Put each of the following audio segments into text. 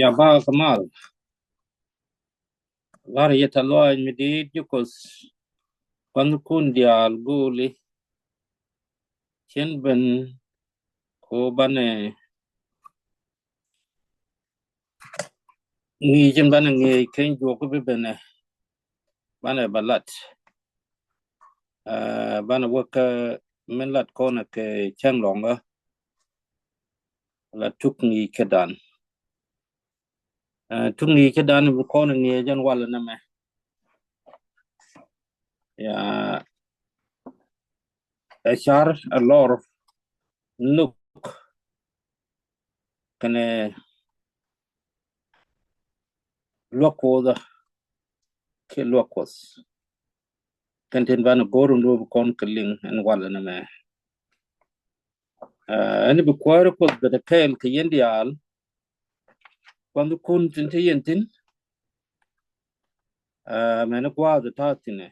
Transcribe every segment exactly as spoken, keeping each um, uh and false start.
Ya ba kɛ mal. Lar yɛ tɛth lɔaac mi di̱i̱t ji̱ Kuoth. Kuanykun diaal go̱o̱li. Cien ben ko banɛ ŋi̱i̱c, cien banɛ ŋi̱i̱c keny juɔk bi benɛ banɛ ba lat. Aa, banɛ wä kä min lat kɔnɛ kɛ cäŋ lɔŋä. La tuk ŋi̱i̱c kä dan. Aa, tuk ŋi̱i̱c kä dan bi kɔnɛ ŋi̱i̱c jɛn walɛ nɛmɛ. Ya, ɛ car ɛ lɔr Nhök kɛnɛ luäk Kuoth kiɛ luäk Kuɔth. Kɛn tin banɛ go̱o̱r in duɔ̱ɔ̱p kɔn kɛ liŋ ɛn walɛ nɛmɛ. Aa, ɛn bi kuäär Kuoth bɛ te kɛɛl kɛ yɛn diaal. Kuanykun tin te yɛn thi̱n. Aa, mɛn gua̱a̱th ta̱a̱ thi̱nɛ.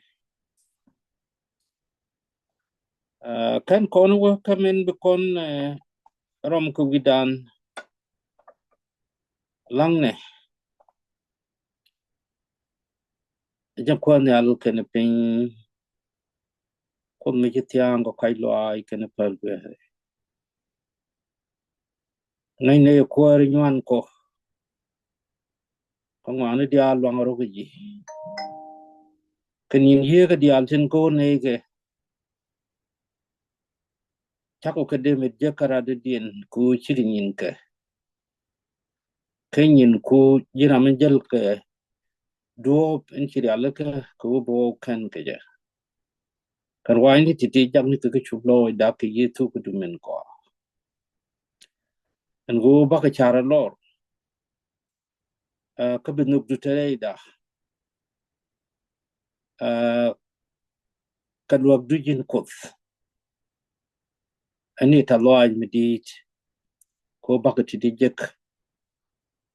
Aa, kɛn kɔn wä kä min bi kɔn, ɛ, rɔm kɛ wi̱dan. Laŋnɛ jɛ Kuäär nhial kɛnɛ piny. Kuoth mi ci thia̱a̱ŋ kɛ kac lɔaac kɛnɛ päl guɛɛrɛ. Ŋäcnɛ yɛ kuäär nyuan kɔ. Kä ŋɔaani diaal luaŋ rɔ kɛ ji̱. Kɛ nyin yieekä diaal tin ko̱r nɛy kɛ. Cakɔ kɛ dee mi jek kä radɔ̱diɛn ku cikɛ nyin kɛ. Kä nyin ku ji̱ ram in jäl kɛ duɔ̱ɔ̱p in ci rialikä kɛ wä bä wä kɛn kɛ jɛ. Kɛn wa̱a̱ in ti ti jak ni kɛ kä cup lɔɔc dak kɛ Yecu kɛ dumin kɔa. Ɛn ɣöö bakɛ car ɛ lɔr. Aa, kä bi nhökdu te rɛyda. Aa, kä luäkdu ji̱n Kuoth. Ɛn i̱ tɛth lɔaac mi di̱i̱t. Kɛ ɣöö bakɛ ti ti jek.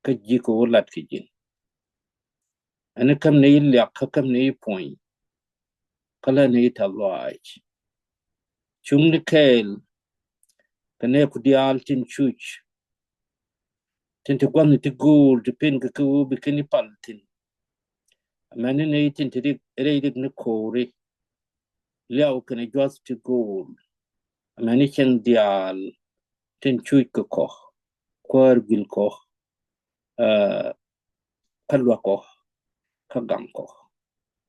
Kä ji̱ kɛ ɣöö lat kɛ ji̱n. Ɛn i̱ käm ni i̱ liak kä käm ni i̱ puɔ̱ny. Kä lɛ ni i̱ tɛth lɔaac. Cuŋni kɛɛl kɛ nɛɛku diaal tin cuc. Tin ti gua̱thni ti go̱o̱l ti pen kɛ kɛ ɣöö bi kɛn i̱ pal thi̱n. Amäni nɛy tin ti rik rɛy rik ni ko̱ri. Liaw kɛnɛ juath ti go̱o̱l. Amäni cieŋ diaal tin cuc kɛ kɔ. Kuäär guil kɔ. Aa, kä luäk kɔ, kä gaŋ kɔ,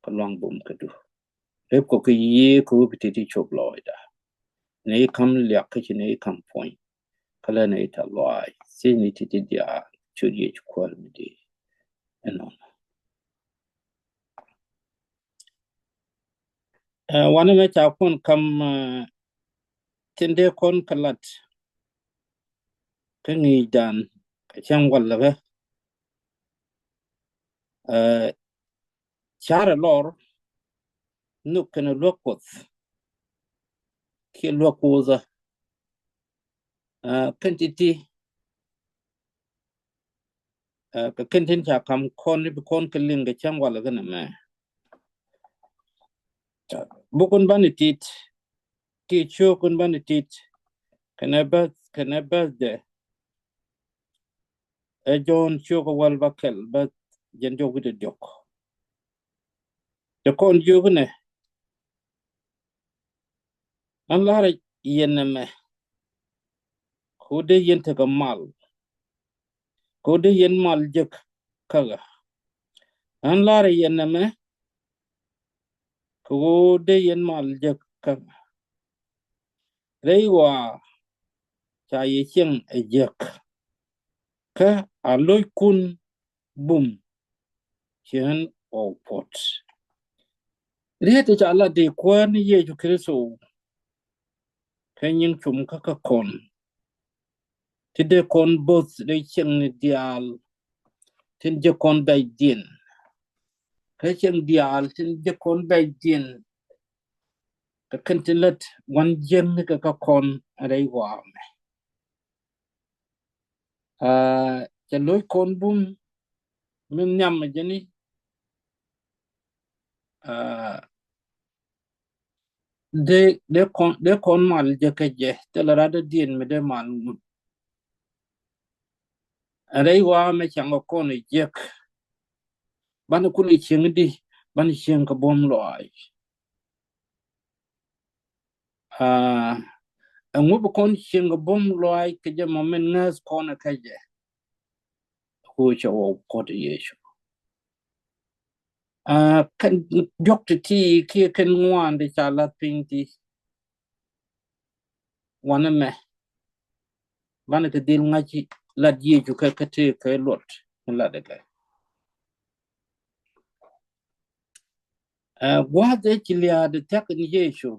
kä luaŋ bum kädu. Rep kɔ kɛ Yiëë kɛ wä bi ti ti cop lɔɔcda. Nɛy ka̱m liak kä ci nɛy ka̱m puɔ̱ny. Kä lɛ nɛy tɛth lɔaac. Thiecni ti ti diaal. Ciöt Yecu Kuäär mi di̱i̱t. Ɛnɔnɔ. Ɛ, wanɛ mɛ ca kɔn ka̱m, ɛ, tin dee kɔn kɛ lat. Kä ŋi̱i̱cdan kɛ cäŋ walɛ kä. Ɛ, car ɛ lɔr Nhök kɛnɛ luäk Kuɔth. Kiɛ luäk Kuoth ɛ. Ɛ, kɛn ti ti. Ɛ, kɛ kɛn tin ca ka̱m kɔn ni bi kɔn kɛ liŋ kɛ cäŋ walɛ kä nɛmɛ. Bukun bani tit. Kiɛ ciökun bani tit. Kɛnɛ bäth, kɛnɛ bäthdɛ. Ɛ Jɔ̱ɔ̱n ciökä wäl bäkɛl bäth jiɛn diɔk wi̱cdɛ diɔk. Cɛ kɔn jiök inɛ. Ɣän la̱rä yɛn nɛmɛ. Kɛ ɣöö dee yɛn tekɛ mal. Kɛ ɣöö dee yɛn mal jek kä ɣä. Ɣän la̱rä yɛn nɛmɛ. Kɛ ɣöö dee yɛn mal jek kä ɣä. Rɛy ɣɔaa ca yɛ cieŋ ɛ jek. Kä a lo̱ckun bum ci ɣän ɣɔw puɔ̱t. Riet ca lat di Kuäär ni Yecu Kritho. Kä nyin cum kä kä kɔn. Ti dee kɔn bo̱th dee cieŋni diaal. Tin jɛ kɔn bɛc diɛn. Kä cieŋ diaal tin jɛ kɔn bɛc diɛn. Kä kɛn tin lät wan jiɛn ni kɛ kä kɔn rɛy ɣɔaa mɛ. Aa, cɛ lo̱c kɔn bum min nhiam mɛ jɛni. Aa, dee, dee kɔn, dee kɔn mal jɛ kä jɛ, thilɛ rat dee diɛn mi dee mal ŋun. Rɛy ɣɔaa mɛ cäŋ kɔn jiäk. Banɛ kulɛ cieŋ di, banɛ cieŋ kɛ buɔ̱m lɔaac. Ɛŋu bi kɔn cieŋ kɛ buɔ̱m lɔaac kɛ jɛ mɔ min ŋääth kɔn kä jɛ? Ku cɛ wä Kuoth Yecu. Kɛn diɔ̱k ti ti kiɛ kɛn ŋuan ti ca lath piny ti wanɛ mɛ. Banɛ kɛ dhil ŋa̱c lat Yecu kɛ kä tëë kɛ luɔt mi lat kɛ. Gua̱a̱th ëë ci lia̱a̱ di thia̱k in Yecu.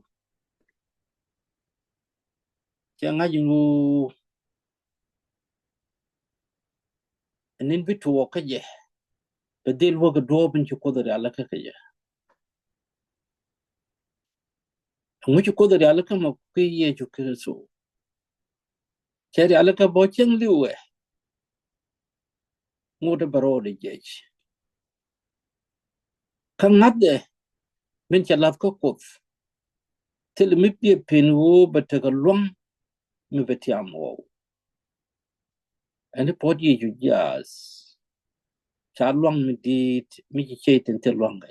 Cɛ ŋa̱c in wu nin bi tuɔɔk kä jɛ. Bɛ dhil wäk duɔɔp in ci Kuoth rial kä kä jɛ. Ŋu ci Kuoth rial kä mɔ ki Yecu Kritho. Cɛ rial kä bɔ cieŋ liwɛ. Ŋut bɛ ro̱o̱dɛ jiɛc. Kä ŋa̱thɛ min cɛ lath kä Kuoth. Thil mi piɛ pen wu bɛ tekɛ luaŋ mi bɛ tiam wu. Ɛn puɔt Yecu jiaath. Ca luaŋ mi diit mi ci cey tin thil luaŋ kɛ.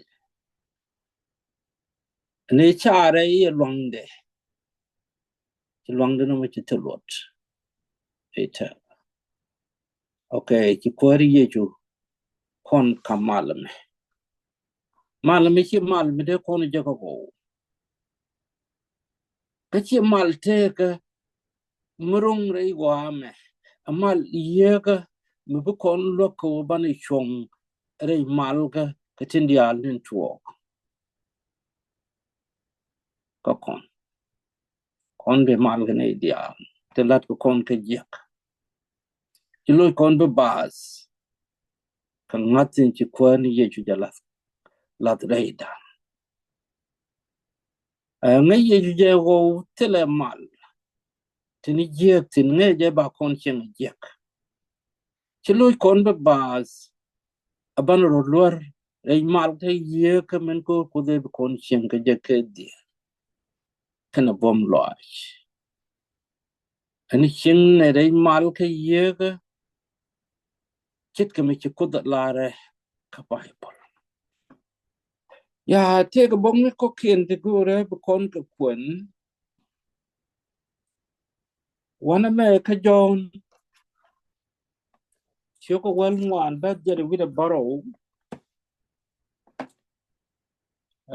Ni carɛ iɛ luaŋdɛ. Ci luaŋdɛ ni mɔ ci thil luɔt. Ita. Ok, ci Kuäär Yecu kɔn kam mal mɛ. Mal mɛ ci mal mi dee kɔn jɛ kä kɔw. Kä ci mal tekä mi ro̱ŋ rɛy ɣɔaa mɛ. A mal yiekä mi bi kɔn luäk kɛ wä banɛ cuɔ̱ŋ rɛy mal kä kɛ tin diaal nin tuɔɔk. Kä kɔn kɔn bi mal kɛ nɛy diaal ti lat kɛ kɔn kä jiäk. Ci loc kɔn bi baath kɛ ŋa̱th in ci Kuäär ni Yecu jɛ lath, lath rɛydan. Ɛ ŋäc Yecu jɛ ɣɔw thilɛ mal. Tini jiäk thin ŋäc jɛ ba kɔn cieŋ jiäk. Ci loc kɔn bi baath a ban rɔ luär rɛy mal kä yiekä min ko̱r Kuoth ɛ bi kɔn cieŋ kä jɛ kɛ dhier. Kɛnɛ buɔ̱m lɔaac. Ɛn cieŋ nɛ rɛy mal kä yiekä ce̱tkɛ mi ci Kuoth ɛ larɛ kä Baibol. Ya tëëkɛ buɔ̱m ni kɔ̱kiɛn ti go̱o̱rɛ bi kɔn kɛ kuɛn. Wanɛ mɛ kä Jɔ̱ɔ̱n ciökä wäl ŋuan bäth jɛn wi̱dɛ bärɔw.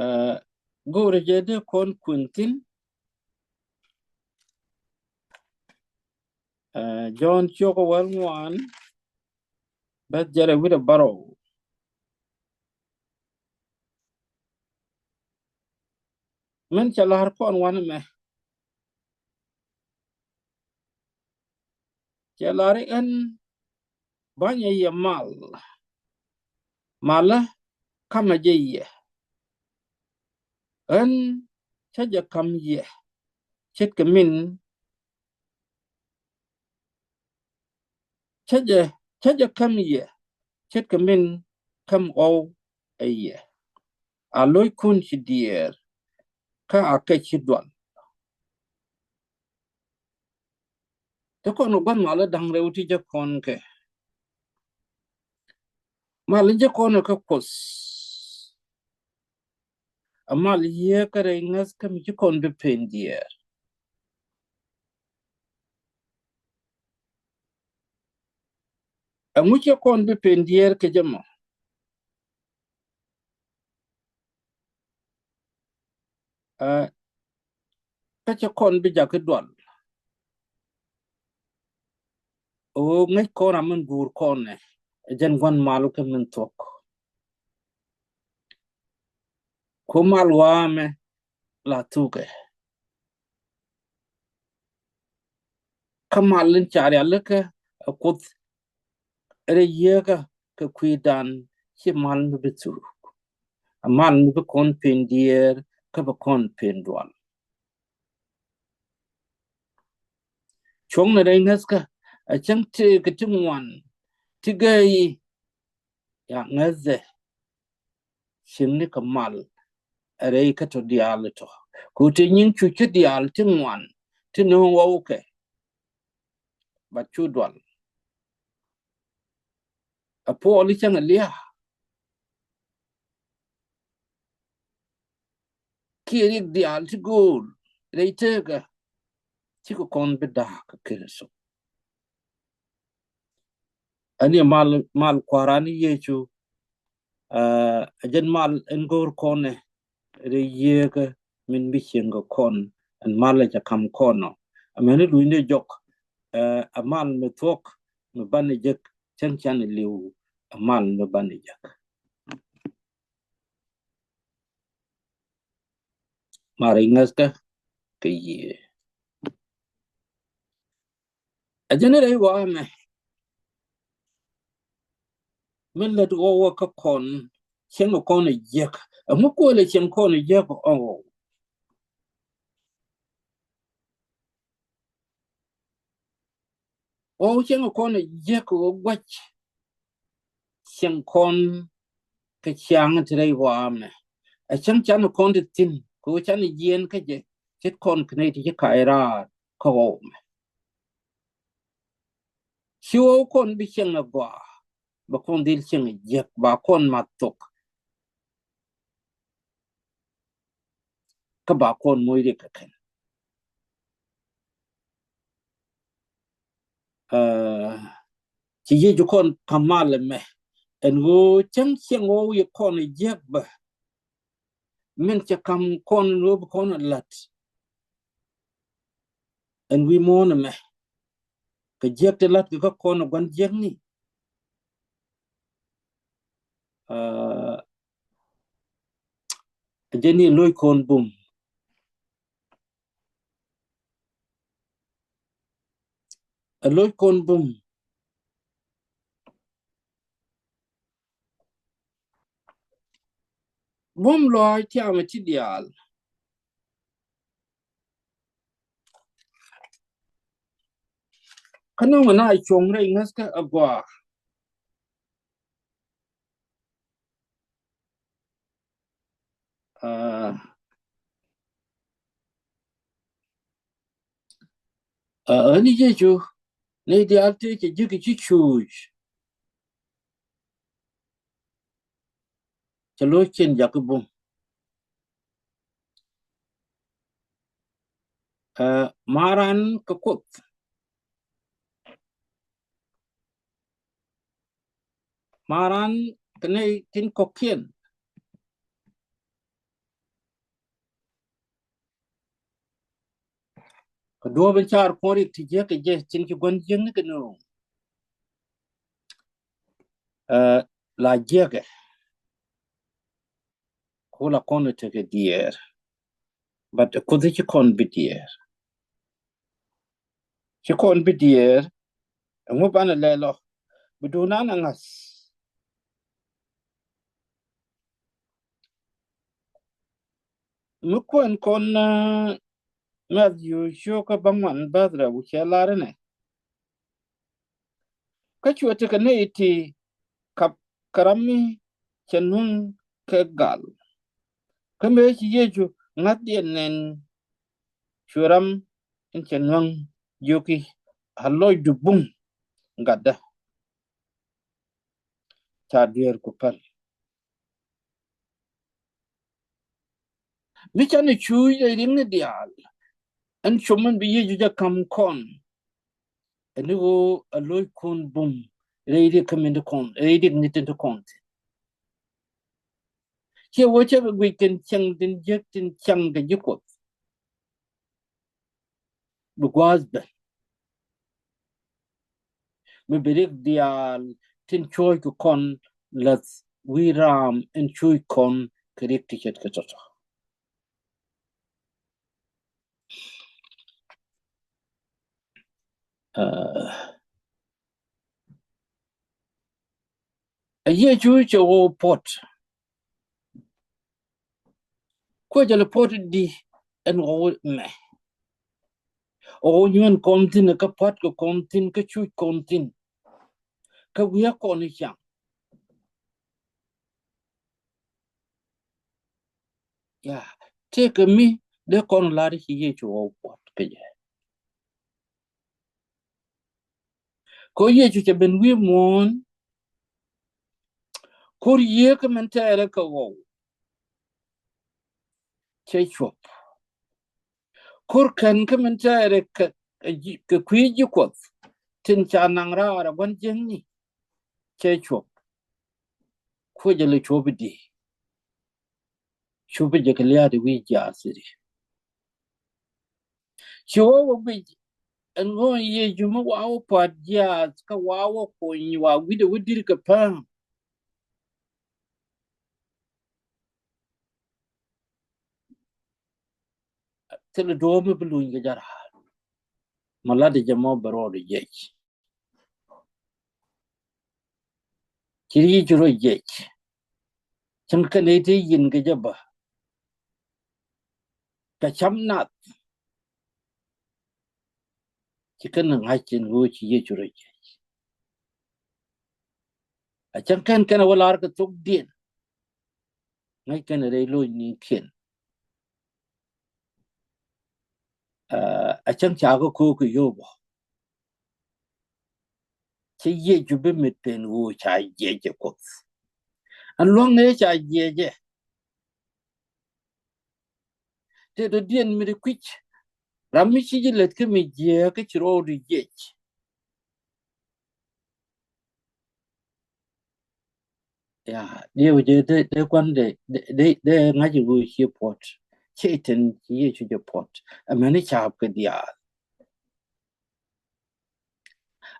Ɛ, go̱o̱rɛ jɛ dee kɔn kuɛn thi̱n. Ɛ, Jɔ̱ɔ̱n ciökä wäl ŋuan bäth jɛn wi̱dɛ bärɔw. Min cɛ la̱r kɔn wanɛ mɛ. Cɛ la̱r i̱ ɛn banyɛ yɛ mal. Malä kamɛ jɛ yɛ. Ɛn cä jɛ kam yɛ ce̱tkɛ min cä jɛ, cä jɛ käm yɛ ce̱tkɛ min käm ɣɔw ɛ yɛ. A lo̱ckun ci diɛɛr kä a kɛ ci dual. Te kɔn gua̱n mal da̱ŋ rɛw ti jɛ kɔn kɛ. Mal jɛ kɔn kä Kuoth. A mal yiekä rɛy ŋäth kä mi ci kɔn bi pen diɛɛr. Ɛŋu cɛ kɔn bi pen diɛɛr kɛ jɛ mɔ? Ɛ, kä cɛ kɔn bi jakä dual. Ɣöö ŋäc kɔn ram min guur kɔn nɛ ɛ jɛn gua̱n mal kä min thuɔ̱k. Ku mal ɣɔaa mɛ la thukɛ. Kä mal in ca rialikä ɛ Kuoth rɛy yiekä kɛ kui̱dan ci mal mi bi thuk. A mal mi bi kɔn pen diɛɛr kä bi kɔn pen dual. Cuɔ̱ŋnɛ rɛy ŋäthkä a cäŋ tëëkɛ ti ŋuan ti gäyi. Ya ŋäthdɛ cieŋni kɛ mal rɛy kä tɔ diaal tɔ. Ku ti nyin cu ci diaal ti ŋuan ti no̱o̱ŋ ɣɔw kɛ. Bat cu dual. a puɔl i̱ cäŋ a lia̱a̱. Kiɛ riɛk diaal ti go̱o̱l rɛy tekä, cikɛ kɔn bi da̱a̱k kä Kritho. Ani mal, mal Kua̱ran ni Yecu, aa, a jɛn mal ɛn go̱o̱r kɔn ɛ rɛy yieekä min bi cieŋ kɛ kɔn, ɛn mal ɛ cɛ ka̱m kɔn ɔ. Amäni lunyni jɔk, aa, a mal mi thuɔ̱k mi banɛ jek, cäŋ canɛ li̱w a mal mi banɛ jek. Mari ŋäthkä kɛ yiëë. A jɛn rɛy wa̱a̱ mɛ, min lät ɣɔw wä kä kɔn, cieŋ kɔn a jiäk. Ɛŋu kuɔlɛ cieŋ kɔn a jiäk ɔ ɣɔw? Ɣɔw cieŋ kɔn a jiäk ɣöö gua̱c cieŋ kɔn kɛ ciaŋ ti rɛy wa̱a̱ mɛ. A cäŋ canɛ kɔn ti thi̱n kɛ ɣöö canɛ jiɛɛn kä jɛ, ce̱t kɔn kɛ nɛy ti ci kac raar kä ɣɔw mɛ. Ci ɣɔw kɔn bi cieŋ a gɔaa, bɛ kɔn dhil cieŋ a jiäk, ba kɔn math thok. Kä ba kɔn moc riɛk kɛ kɛn. Aa, ci Yecu kɔn ka̱m mal ɛmɛ, ɛn ɣöö cäŋ cieŋ ɣɔw yɛ kɔn a jiäk bä. Min cɛ ka̱m kɔn ɛn ɣöö bi kɔn a la̱t ɛn wi̱i̱ muɔ̱ɔ̱n ɛmɛ, kɛ jiäk ti la̱t kɛ kä kɔn ɛ gua̱n jiäkni. Aa, a jɛn ni lo̱c kɔn bum. A lo̱c kɔn bum. Bum lɔaac tiamɛ ti diaal. Kä nɔmɔ na cuɔ̱ŋ rɛy ŋäthkä a gɔaa. Aa, aa, ɣän i̱ Yecu, nɛy diaal tëë cɛ jiäk ci cuuc. Cɛ lo̱c cin jakä bum. Aa, maran kɛ Kuoth. Maran kɛ nɛy tin kɔ̱kiɛn. Kɛ duɔ̱ɔ̱p in car kɔn riɛk ti jiäk kɛ jɛ, tin ci gua̱n jiäkni kɛ nööŋ. Aa, la jiäkɛ. Ku la kɔn tekɛ diɛɛr. But Kuoth ci kɔn bi diɛɛr. Ci kɔn bi diɛɛr. Ɛŋu banɛ lɛl ɔ? Bi duun an a ŋa̱th. Mi kuɛn kɔn, aa, Matthew cio̱kä bäŋuan bäth rɛw cɛ lar inɛ. Kä cuɛ tekɛ nɛy ti kap kɛ ram mi cɛ nuäŋ kɛ gal. Kä mëë ci Yecu ŋa̱thdiɛn nɛn, cuɛ ram in cɛ nuäŋ jiök i̱, a lɔcdu bum gatdä. Ca dueer ku päl. Mi canɛ cuuc rɛy riɛkni diaal, ɛn cuɔ̱m min bi Yecu jɛ ka̱m kɔn. Ɛn ni ɣöö a lo̱ckun bum rɛy riɛk kä min ti kɔn, rɛy riɛk ni tin ti kɔn thi̱n. Ciɛ wä cä bi guic kɛn cäŋ tin jiäk tin cäŋ kɛ ji̱ Kuɔth. Bi gua̱a̱th ben. Mi bi riɛk diaal tin cuɔ̱ɔ̱c kɛ kɔn la̱th wi̱i̱ raam in cuuc kɔn kɛ riɛk ti ce̱tkɛ tɔ̱tɔ̱. Aa, a Yecu cɛ ɣöö puɔt. Kuɛ jɛ lɛ puɔt di ɛn ɣɔw mɛ. Ɣɔw nyuɛn kɔn thi̱n, kä pua̱t kɛ kɔn thi̱n, kä cuc kɔn thi̱n. Kä wi̱i̱ kɔn i̱ ca̱ŋ. Ya, tëëkɛ mi dee kɔn lar ci Yecu ɣɔw puɔt kä jɛ. Kɛ ɣöö Yecu cɛ ben wi̱i̱ muɔ̱ɔ̱n, Ko̱r Yiëë kä min tɛɛrɛ kɛ ɣɔw, cɛ cuɔp. Ko̱r kɛn kä min tɛɛrɛ kɛ, kɛ ji̱, kɛ kui̱ ji̱ Kuɔth tin ca naŋ raar ɛ gua̱n jiäkni, cɛ cuɔp. Kucä lɛ cuɔp i̱di? Cuɔp i̱ jɛ kɛ lia̱a̱ ti wi̱i̱ jiaath i̱di? Ci wä wä guic ɛn ɣöö Yecu mi wa wä pua̱t jiaath kä wa wä kony wa wi̱cdɛ wä di̱t kɛ pääm. Thilɛ duɔ̱ɔ̱p mi bi luny kɛ jɛ raar. Ma lat jɛ mɔ bɛ rɔɔdɛ jiɛc. Ci Yecu rɔ jiɛc. Cäŋ kɛn i̱ te yin kɛ jɛ bä. Kɛ cam nath. Ci kɛn ŋa̱c in ɣöö ci Yecu rɔ jiɛc. A cäŋ kɛn kɛn a wä lar kɛ thokdiɛn. Ŋäc kɛn rɛy lo̱cnikiɛn. Aa, a cäŋ ca kɛ ko̱o̱k kɛ yio̱w bä. Cä Yecu bi mit pen ɣöö ca jiɛc ɛ Kuoth. Ɛn lua̱ŋ ëë ca jiɛc ɛ. Tëë dɔ̱diɛn mi di kui̱c. Ram mi ci ji̱ lät kä mi jiääk kä ci rɔɔdu jiɛc. Ya, diɛw jɛ dee, dee gua̱n dee, dee, dee, dee ŋa̱c i̱ ɣöö ciɛ puɔ̱t. Cɛy-tan ci Yecu jɛ puɔ̱t. Amäni ca̱a̱p kɛ diaal.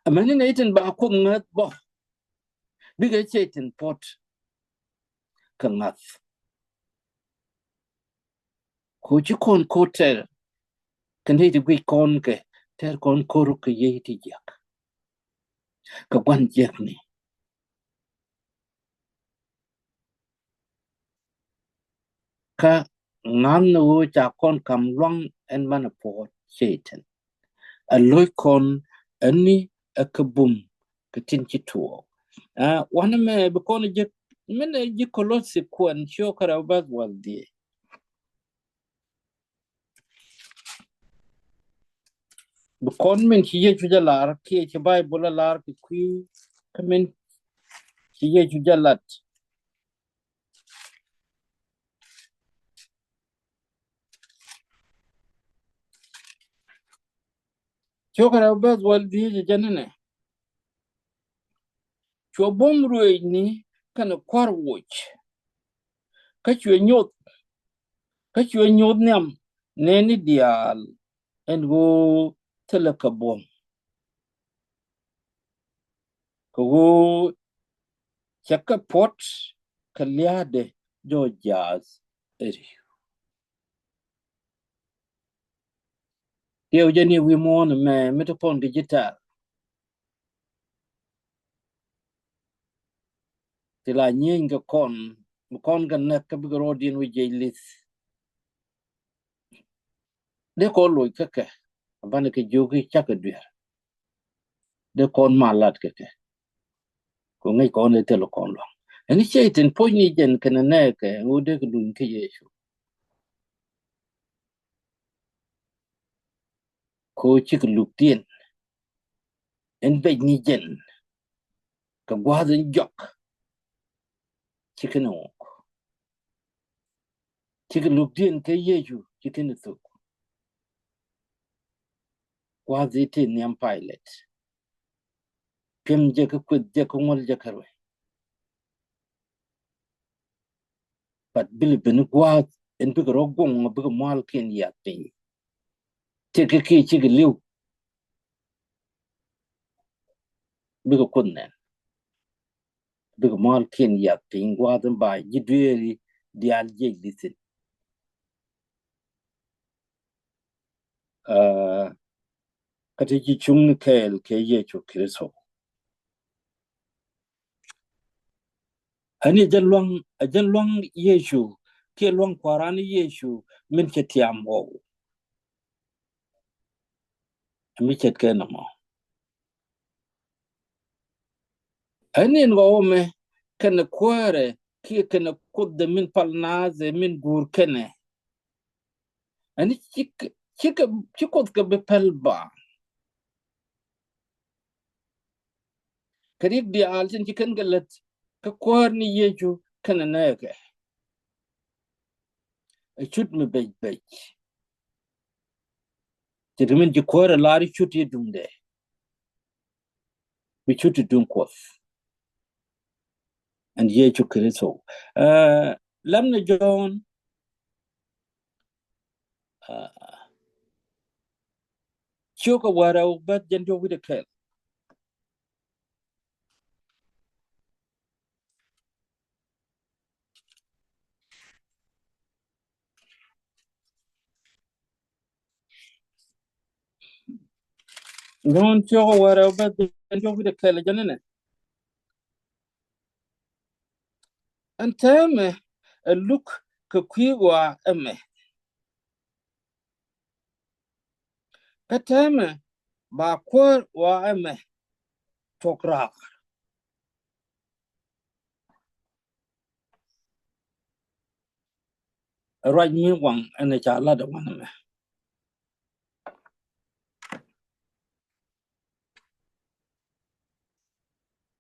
Amäni nɛy tin ba Kuoth ŋäth bä. Bikɛ cɛy-tan puɔ̱t kɛ ŋa̱th. Ko ci kɔn ko̱r tɛr kɛ nɛy ti guic kɔn kɛ tɛr kɔn ko̱r kɛ yiey ti jiäk. Kɛ gua̱n jiäkni. Kä ŋa̱n ni ɣöö ca kɔn ka̱m lua̱ŋ ɛn manɛ puɔ̱t cɛy-tan. A lo̱c kɔn ɛn ni ɛ kɛ bum kɛ tin ci tuɔɔk. Aa, wanɛ mɛ bi kɔn ji̱, min ɛ ji̱ Kolosi kuɛn ciökä rɛw bäth wäl dhieec. Bi kɔn min ci Yecu jɛ lar kiɛ ci Baibol ɛ lar kɛ kui̱ kä min ci Yecu jɛ lat. Ciökä rɛw bäth wäl dhieec jɛ jɛn inɛ. Cuɛ buɔ̱m ruëëcni kɛnɛ kua̱r woc. Kä cuɛ nyoth, kä cuɛ nyoth nhiam nɛɛni diaal ɛn ɣöö thilɛ kɛ buɔ̱m. Kɛ ɣöö cɛ kɛ puɔ̱t kɛ lia̱a̱dɛ jɔɔc jiaath ɛ ri̱w. Diɛw jɛ ni wi̱i̱ muɔ̱ɔ̱n mɛ mi ti kɔn kɛ ji̱ tɛr. Ti la nyieny kɛ kɔn mi kɔn kɛ näk kä bikɛ rɔɔdiɛn wä jiɛc li̱th. Dee kɔn loc kä kɛ a banɛ kɛ jiök i̱ cakɛ duer. Dee kɔn ma lat kɛ kɛ. Kɛ ŋäc kɔn ɛ thil kɔn lua̱ŋ. Ɛn i̱ cɛy-tan puɔ̱cni jɛn kɛnɛ nɛɛkɛ ŋot dee kɛ luny kä Yecu. Ko cikɛ lukdiɛn ɛn becni jɛn kɛ gua̱a̱th in jɔk. Cikɛ ni ŋuk. Cikɛ lukdiɛn kɛ Yecu cikɛ ni thuk. Gua̱a̱th i̱ ti nhiam Pilate. Piɛm jɛ kä kueth jɛ kä ŋuɔl jɛ kä ruec. But bilɛ ben gua̱a̱th ɛn bikɛ rɔ guɔ̱ŋ bikɛ mua̱a̱lkiɛn yath piny. Tëë kɛ kiɛ cikɛ li̱w. Bikɛ Kuoth nɛn. Bikɛ mua̱a̱lkiɛn yath piny gua̱a̱th in ba ji̱ dueeri diaal jiɛc li̱thin. Aa, kä ti ci cuŋni kɛɛl kɛ Yecu Kritho. Ani jɛ luaŋ, a jɛ luaŋ Yecu kiɛ luaŋ kua̱ran Yecu min cɛ tiam ɣɔw. Mi ce̱tkɛ nɔmɔ. Ɛn in ɣɔw mɛ kɛnɛ kuäärɛ kiɛ kɛnɛ Kuoth dɛ min pal naath ɛ min guur kɛnɛ. Ɛn ci, ci, ci Kuoth kɛ bi pɛl ba. Kɛ rik diaal tin ci kɛn kɛ lät Kä Kuäär ni Yecu kɛnɛ nɛɛkɛ, ɛ cut mi bec bec. Ce̱tkɛ min ci Kuäär ɛ lar i̱ cut i̱ duŋdɛ, bi cut i̱ duŋ Kuɔth. Ɛn Yecu Kritho. Ɛ, lamnɛ Jɔ̱ɔ̱n, ɛ, ciökä wäl rɛw bä jiɛn diɔ̱k wi̱cdɛ kɛl. Jɔ̱ɔ̱n ciökä wäl rɛw bä jiɛn diɔ̱k wi̱cdɛ kɛl jɛn inɛ. Ɛn täämɛ ɛ luk kɛ kui̱ ɣɔaa ɛmɛ. Kä täämɛ ba Kuäär ɣɔaa ɛmɛ tuɔ̱k raar. Ruac mi waŋ ɛn ɛ ca lat ɛ wanɛ mɛ.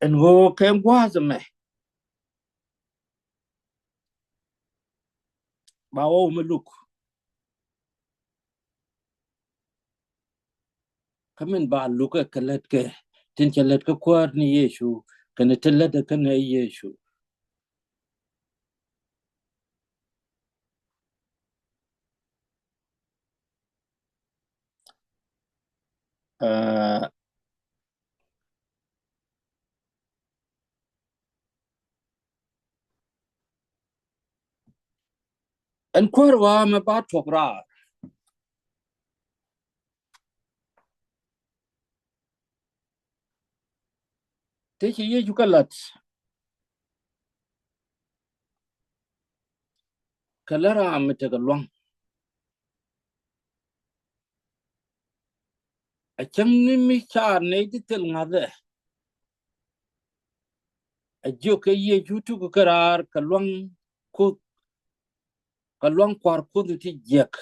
Ɛn ɣöö kɛ gua̱a̱th ɛmɛ ba wä wä mi luk. Kä min ba luk ɛ kɛ lät kɛ tin cɛ lät kä Kuäär ni Yecu kɛnɛ tin lät ɛ kä nɛ Yecu. Ɛ, ɛn Kuäär ɣɔaa ɛmɛ ba tuɔ̱k raar. Tëë ci Yecu kɛ la̱t kɛ lät ram mi tekɛ lua̱ŋ. A cäŋ ni mi caar nɛy ti thil ŋa̱thɛ. A jiök kɛ Yecu tuk kɛ raar kɛ lua̱ŋ Kuoth, kɛ lua̱ŋ Kua̱r Kuoth ti jiäk.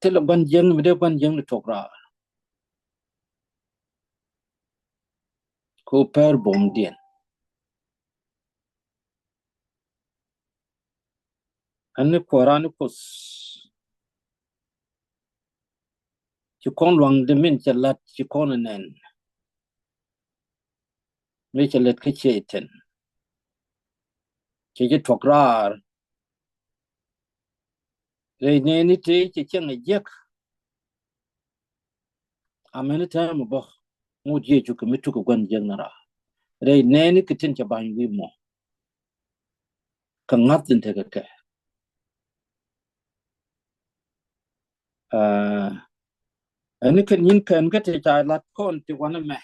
Thilɛ gua̱n jiäkni mi dee gua̱n jiäkni tuɔ̱k raar. Ko pɛr buɔ̱mdiɛn. Ɛn ni Kuäär ni Kuoth. Ci kɔn lua̱ŋ di min cɛ la̱t ci kɔn ɛ nɛn. Mi cɛ lät kä Cɛytan. Cɛ jɛ tuɔ̱k raar. Rɛy nɛɛni tëë cɛ cieŋ ɛ jiäk. Amäni täämɛ bä ŋot Yecu kɛ mi tuk kɛ gua̱n jiäkni raar. Rɛy nɛɛni kɛ tin cɛ ba̱ny wi̱i̱ mɔ. Kɛ ŋa̱th in tekɛ kɛ. Aa, ɛn ni kɛ nyin kɛn kä ti ca lat kɔn ti wanɛ mɛ.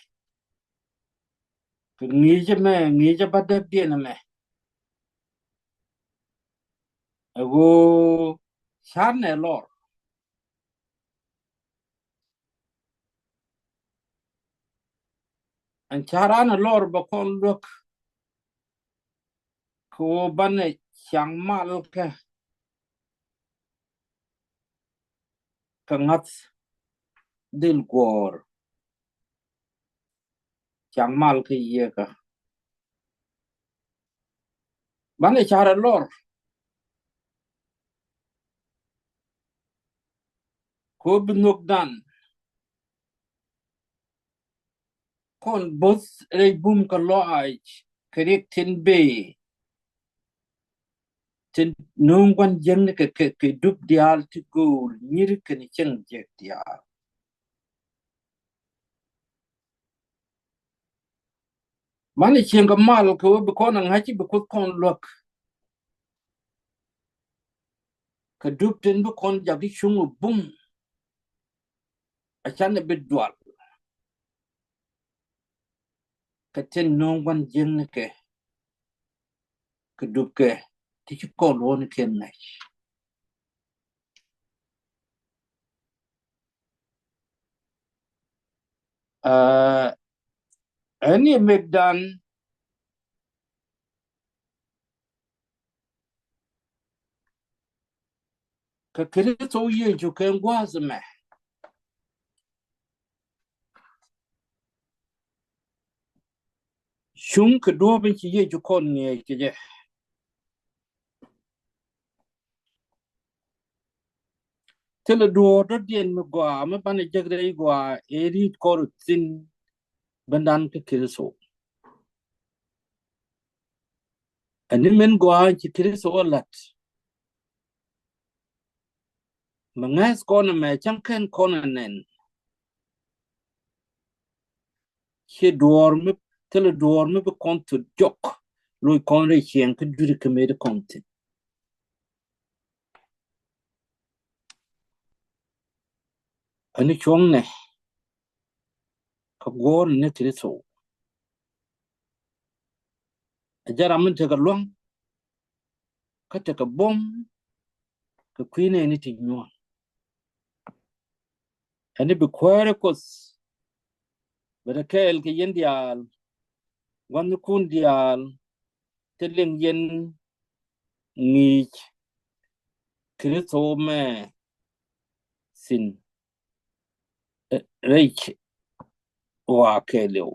Kɛ ŋi̱i̱cä mɛ, ŋi̱i̱cä bä däkdiɛn mɛ. Ɛ ɣöö ca̱r nɛ lɔr. Ɛn ca̱r an ɛ lɔr bɛ kɔn luäk. Kɛ ɣöö banɛ caŋ mal kɛ, kɛ ŋa̱th dhil guɔ̱ɔ̱r. Caŋ mal kä Yieekä. Banɛ ca̱r ɛ lɔr. Kɛ ɣöö bi nhökdan kɔn bo̱th rɛy bum kɛ lɔaac kɛ riɛk tin bëë. Tin nööŋ gua̱n jiäkni kɛ, kɛ, kɛ dup diaal ti gööl nyiri kɛnɛ cieŋ jiäk diaal. Manɛ cieŋ kɛ mal kɛ ɣöö bi kɔn a ŋa̱c i̱ bi Kuoth kɔn luäk. Kɛ dup tin bi kɔn jak i̱ cuŋ i̱ bum. A canɛ bi dual. Kɛ tin nööŋ gua̱n jiäkni kɛ, kɛ dup kɛ ti ci kɔn luɔ̱ɔ̱ni kɛn ŋa̱c. Aa, ɛn ni mëkdan Kɛ Kritho Yecu kɛ gua̱a̱th ɛmɛ. Cuŋ kɛ duɔ̱ɔ̱p in ci Yecu kɔn ŋi̱eec kɛ jɛ. Thilɛ duɔ̱ɔ̱r dɔ̱diɛn mi gɔaa mi banɛ jek rɛy gɔaa ëë ri̱t kɔr thi̱n. Bendan kä Kritho. Ɛn ni min gɔaa ci Kritho ɛ la̱t. Mi ŋäth kɔn ɛmɛ cäŋ kɛn kɔn ɛ nɛn. Ci duɔ̱ɔ̱r mi, thilɛ duɔ̱ɔ̱r mi bi kɔn thut jɔk. Loc kɔn rɛy ciɛŋ kä dui̱ri kä mëë di kɔn thi̱n. Ɛn ni cuɔ̱ŋnɛ kɛ guɔ̱ɔ̱r ni Kritho. Ɛ jɛ ram min tekɛ lua̱ŋ kä tekɛ buɔ̱m kɛ kui̱ nɛɛni ti nyuɔ̱ɔ̱n. Ɛn ni bi kuäärä Kuoth bɛ te kɛɛl kɛ yɛn diaal, gua̱thnikun diaal, te liŋ yɛn ŋi̱i̱c Kritho mɛ thi̱n. Rɛy ɣɔaa kɛɛliw.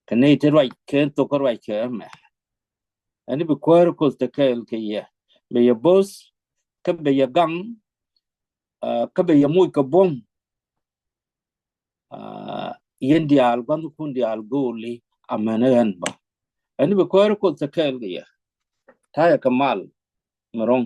Kɛ nɛy ti ruac kɛ thok kä ruac kɛ ɛmɛ. Ɛn ni bi kuäärä Kuoth te kɛɛl kɛ yɛ. Bɛ yɛ bo̱th, kä bɛ yɛ gaŋ, ah, kä bɛ yɛ moc kɛ buɔ̱m. Ah, yɛn diaal, gua̱thnikun diaal go̱o̱li, amäni ɣän bä. Ɛn ni bi kuäärä Kuoth te kɛɛl kɛ yɛ. Ta̱yɛ kɛ mal mi ro̱ŋ.